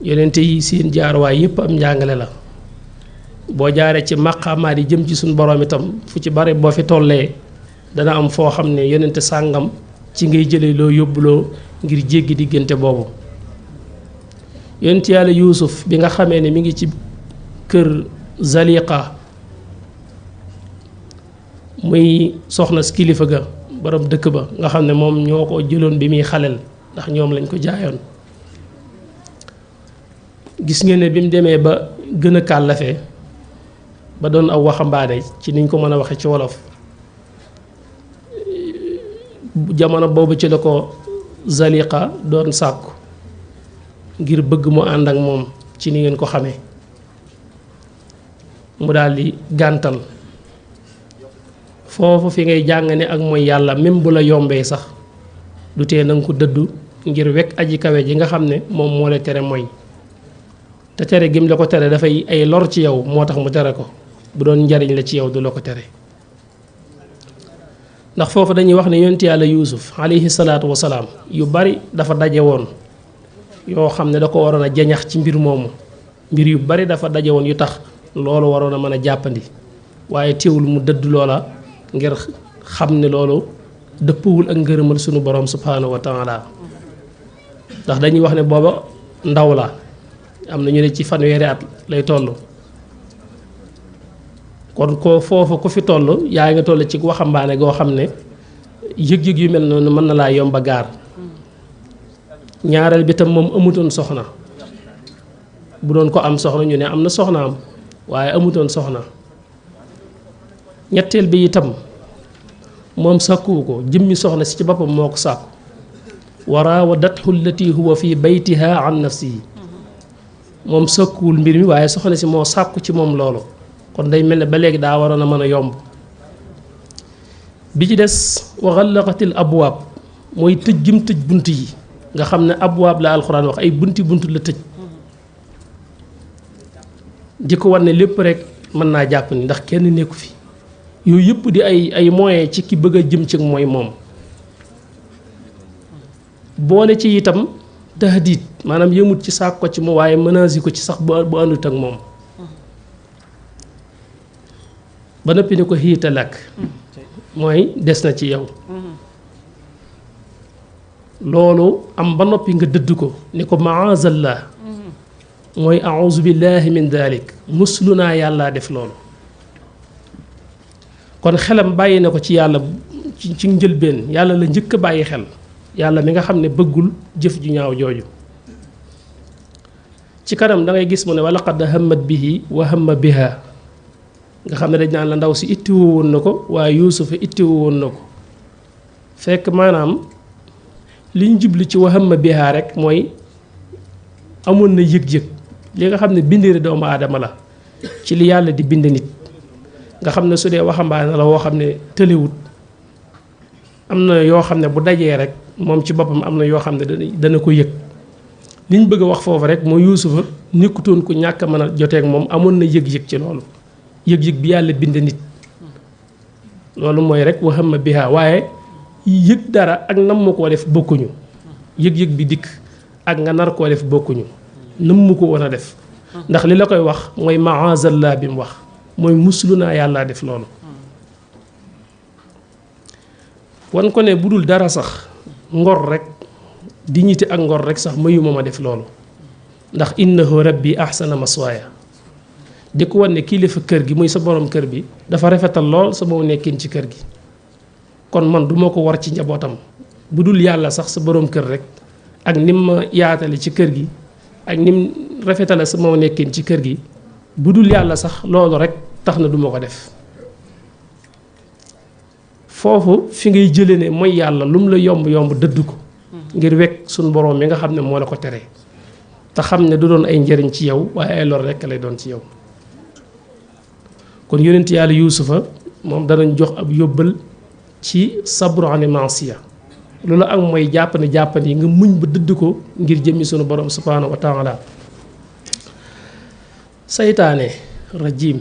yonente yi seen jaarwaay yépp am njàngale la boo jaaree ci maqaamaat yi jëm ci suñu borom itam fu ci bari boo fi tollee dana am foo xam ne yonente sàngam ci ngay jëlee loo yóbbuloo ngir jéggi diggante boobu yonent yàlla yuusuf bi nga xamee ne mi ngi ci kër Zaliqa muy soxna kilifa ga borom dëkk ba nga xam ne moom ñoo ko jëloon bi muy xaleel ndax ñoom lañ ko jaayoon gis ngeen ne bi mu demee ba gën a kàllafe ba doon aw waxambaane ci niñ ko mën a waxe ci wolof jamono boobu ci la ko Zaliqa doon sàkku ngir bëgg mu ànd ak moom ci ni ngeen ko xamee mu daldi gàntal foofu fi ngay jàng ne ak mooy yàlla même bu la yombee sax du tee na nga ko dëddu ngir wekk aji kawe ji nga xam ne moom moo la tere mooy te tere gim la ko tere dafay ay lor ci yow moo tax mu tere ko bu doon njariñ la ci yow du la ko tere ndax foofu dañuy wax ne yonent yàlla yuusuf alayhi salaatu wasalaam yu bari dafa daje woon yoo xam ne da ko waroon a jañax ci mbir moomu mbir yu bari dafa daje woon yu tax loolu waroon a mën a jàppandi waaye teewul mu dëdd loola ngir xam ne loolu dëppwul ak ngërëmal sunu borom subhaanahu wa taala ndax dañuy wax ne booba ndaw la am na ñu ne ci fanweeri at lay toll kon ko foofu ku fi toll yaa ngi toll ci waxambaane goo xam ne yëg-yëg yu mel noonu mën na laa yomba gaar ñaareel bi tam moom amutoon soxna bu doon ko am soxna ñu ne am na soxnaam waaye amutoon soxna ñetteel bi itam moom sàkkuwu ko jëmmi soxna si ci boppam moo ko sàkku wa raawadathu allati huwa fi baytiha an nafsihi moom sàkkuwul mbir mi waaye soxna si moo sàkku ci moom loolu kon day mel ne ba léegi daa waroon a mën a yomb bi ci des wa xallaqatil abwaab mooy tëj gim tëj bunt yi nga xam ne abwaab la alxuraan wax ay bunti bunt la tëj di ko wan ne lépp rek mën naa jàpp ni ndax kenn nekku fi yooyu yëpp di ay moyens ci ki bëgg a jëm ci mooy moom boole ci itam tahdid maanaam yëmut ci sàkk ko ci moom waaye menace ko ci sax bu àndut ak moom ba noppi ni ko xiita làkk mooy des na ci yow loolu am ba noppi nga dëdd ko ni ko maazallah mooy auzu billahi min dalik muslu naa yàllaa def loolu kon xelam bàyyi na ko ci yàlla ci njëlbeen yàlla la njëkk a bàyyi xel yàlla mi nga xam ne bëggul jëf ju ñaaw jooju ci kanam da ngay gis mu ne wala qad hammat bihi wa hamma biha nga xam ne dañ naan la ndaw si ittiwoo woon na ko waaye yuusufa ittiwoo woon na ko fekk maanaam liñ jubli ci wa hamma biha rek mooy amoon na yëg-yëg li nga xam ne bindee doomu aadama la ci li yàlla di bind nit nga xam ne su dee waxambaane la woo xam ne tëlewut am na yoo xam ne bu dajee rek moom ci boppam am na yoo xam ne dana ko yëg liñ bëgg a wax foofu rek mooy yuusufa nekkutoon ku ñàkk a mën a joteeg moom amoon na yëg-yëg ci loolu yëg-yëg bi yàlla bind nit loolu mooy rek wa hamma biha waaye yëg dara ak nam mu koo def bokkuñu yëg-yëg bi dikk ak nga nar koo def bokkuñu nam mu ko woon a def ndax li la koy wax mooy maazallah bi mu wax mooy muslu naa yàllaa def loolu wan ko ne bu dul dara sax ngor rek dignité ak ngor rek sax mayuma ma def loolu ndax innahu rabbi ahsana maswaaya di ko wan ne kilifa kër gi muy sa borom kër bi dafa rafetal lool sama nekkin ci kër gi kon man duma ko war ci njabootam bu dul yàlla sax sa borom kër rek ak nim ma yaatale ci kër gi ak nim rafetale sama nekkin ci kër gi bu dul yàlla sax loolu rek tax na duma ko def foofu fi ngay jëlee ne mooy yàlla lum la yomb yomb dëdd ko ngir wekk suñ borom mi nga xam ne moo la ko tere te xam ne du doon ay njëriñ ci yow waaye ay lor rekk lay doon ci yow kon yonent yàlla yuusufa moom danañ jox ab yóbbal ci sabru ani maasiya loolu ak mooy jàppandi yi nga muñ ba dëdd ko ngir jëmmi sunu borom subhaanahu wa taala saytaane rajim